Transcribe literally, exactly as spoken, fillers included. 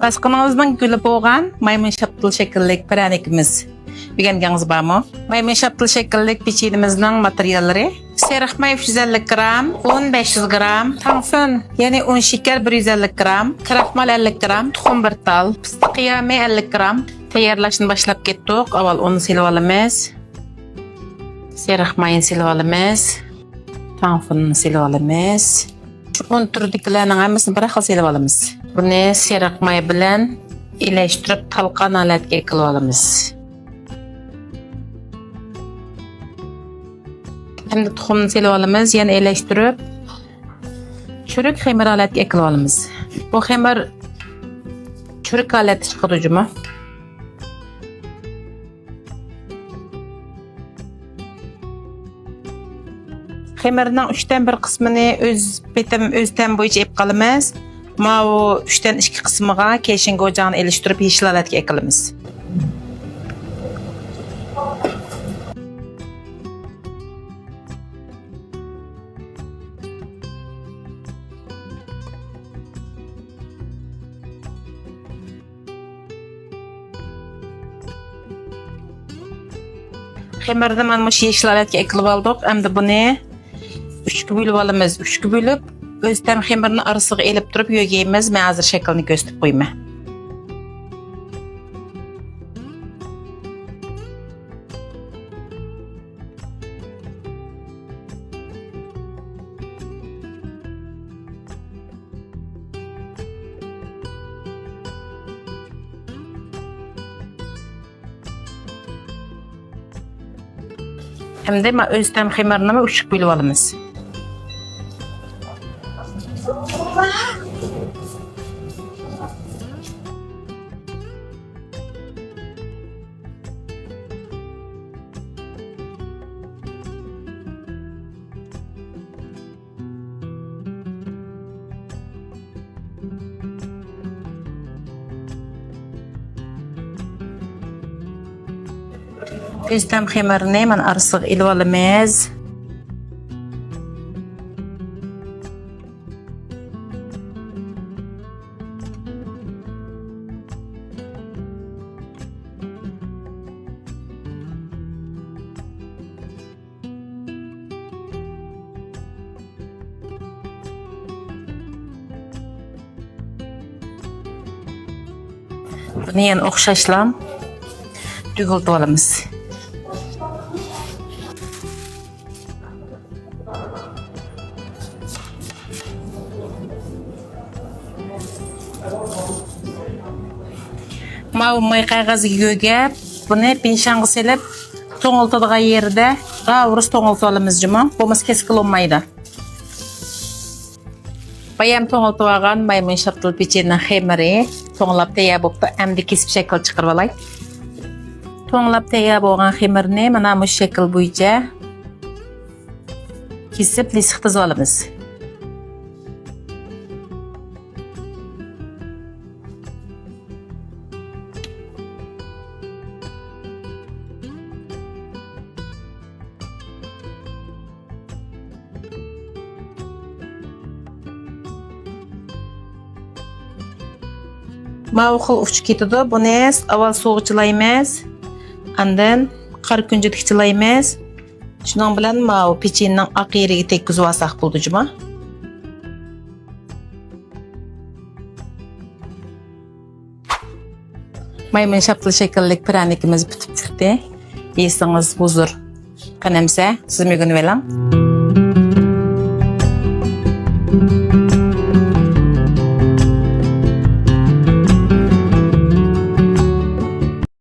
باسقىنىڭىزنىڭ گۈلى بولغان مايمۇن شاپتۇل شەكىللىك پىرەنىكىمىز. ئۆگەنگىنىڭىز بارمۇ؟ مايمۇن شاپتۇل شەكىللىك پېچىنىمىزنىڭ ماتېرىياللىرى: سېرىق ماي ئۈچ يۈز ئەللىك گرام، ئۇن بەش يۈز گرام، تاڭفېن، يەنى ئۇن شېكەر بىر يۈز ئەللىك گرام، كراخمال ئەللىك گرام، تۇخۇم بىر تال، پىستىقى يېمى ئەللىك گرام. تەييارلاشنى باشلاپ كەتتۇق. ئاۋۋال ئۇننى سېلىپ ئالىمىز. سېرىق ماينى سېلىپ ئالىمىز. تاڭفېننى سېلىپ ئالىمىز. شۇ ئۇن تۈرىدىكىلەرنىڭ ھەممىسىنى بىر خىل سېلىپ ئالىمىز. بۇنى سېرىق ماي بىلەن ئېلەشتۈرۈپ، تالقان ھالەتكە كېلىپ ئالىمىز. ئەمدى تۇخۇمنى سېلىپ ئالىمىز، يەنە ئېلەشتۈرۈپ، چۈرۈك خېمىر ھالەتكە كېلىپ ئالىمىز. بۇ خېمىر چۈرۈك ھالەتتە چىقىدۇ جۇمۇ. خېمىرنىڭ ئۈچتىن بىر قىسمىنى ئۆز پېتىم، ئۆز تەم بويىچە ئېلىپ قالىمىز. ماۋۇ ئۈچتىن ئىككى قىسمىغا كېشىنگوجاڭنى ئېلىشتۇرۇپ، يېشىل ھالەتكە كېلىمىز. خېمىرنى مانا مۇشۇ يېشىل ھالەتكە ئەكىلىپ ئالدۇق. ئەمدى بۇنى ئۈچكە بۆلۈپ ئالىمىز. ئۈچكە بۆلۈپ، ئۆز تەم خېمىرىنى ئارىسىغا ئېلىپ تۇرۇپ يۆگەيمىز. مەن ھازىر شەكلىنى كۆرسىتىپ قويىمەن. ئەمدى ما ئۆز تەم خېمىرىنىمۇ ئۈچكە بۆلۈپ ئالىمىز. ئۆز تەم خېمىرىنى مانا ئارىسىغا ئېلىپ ئالىمىز. بۇنى يەنە ئوخشاشلا تۈگۈلتۈپ ئالىمىز. ماۋۇ ماي قەغەزگە يۆگەپ، بۇنى بىنشاڭغا سېلىپ، توڭلىتىدىغان يېرىدە راۋۇرۇس توڭلىتىپ ئالىمىز جۇمۇ. بولمىسا كېسىكلىنمايدۇ. بايام توڭلىتىپ ئالغان مايمۇن شاپتۇل پېچىنىنىڭ خېمىرى توڭلاپ تەييار بوپتۇ. ئەمدى كېسىپ شەكىل چىقىرىپ ئالاي. توڭلاپ تەييار بولغان خېمىرنى مانا مۇشۇ شەكىل بويىچە كېسىپ لىسىق تىزىپ ئالىمىز. ماۋۇ خىل ئۇچى كېتىدۇ. بۇنى ئاۋۋال سۇغا چىلايمىز. ئاندىن قارا كۈنجۈتكە چىلايمىز. شۇنىڭ بىلەن ماۋۇ پېچىنىنىڭ ئاق يېرىگە تەگكۈزۈۋالساق بولىدۇ جۇمۇ. مايمۇن شاپتۇل شەكىللىك پىرەنىكىمىز پۈتۈپ چىقتى. يېسىڭىز ھۇزۇر. قېنى ئەمسە، سىزمۇ ئۆگىنىۋېلىڭ.